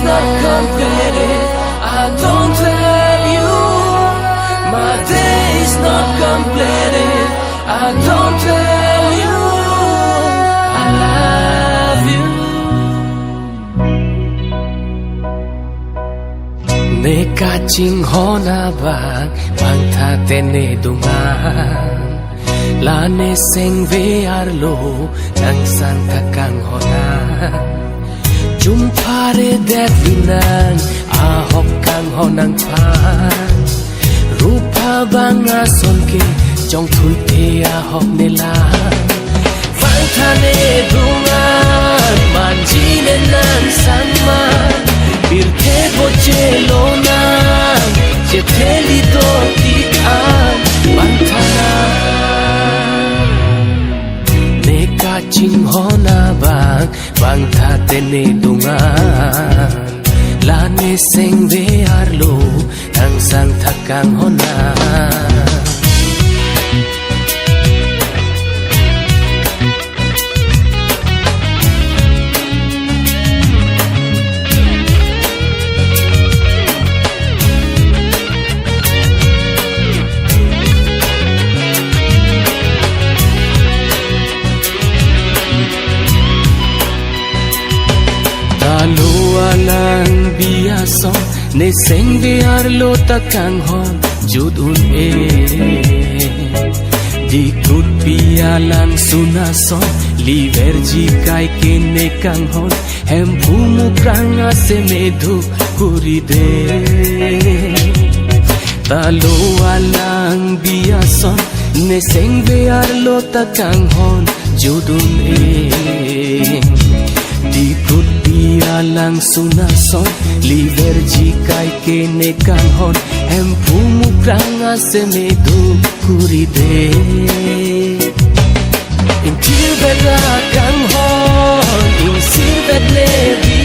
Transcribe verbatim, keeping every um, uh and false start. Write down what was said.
Not completed, I don't tell you. My day is not completed, I don't tell you. I love you. Ne kachinghon abang, bang tha te ne dungan. La ne sengve arlo, nang sang tha kanghon an. Jum phare det binang, ahok kanghon nangphan. Rup abang ason ke, jong thulthe ahok ne lang. Bang tha ne dungan, manji ne nang sang man. Pirthe bo chelonang, chetheli do tik an, bang tha na. Ne kachinghon abang, bang tha te ne dungan. La ne sengve arlo, nang sang tha kanghon an. Ta lo alang bi ason, ne sengve arlo ta kanghon jut un-e. Dikut pi alang sun ason, liverji kai ke ne kanghon, Hemphu mukrang ase me duk kuri de. Ta lo alang bi ason, ne sengve arlo ta kanghon jut un-e. Dikut pi alang sun ason, liverji kai ke ne kanghon, Hemphu mukrang ase me duk kuri de. Ingthir vet ra kanghon, ingsir vet ne bi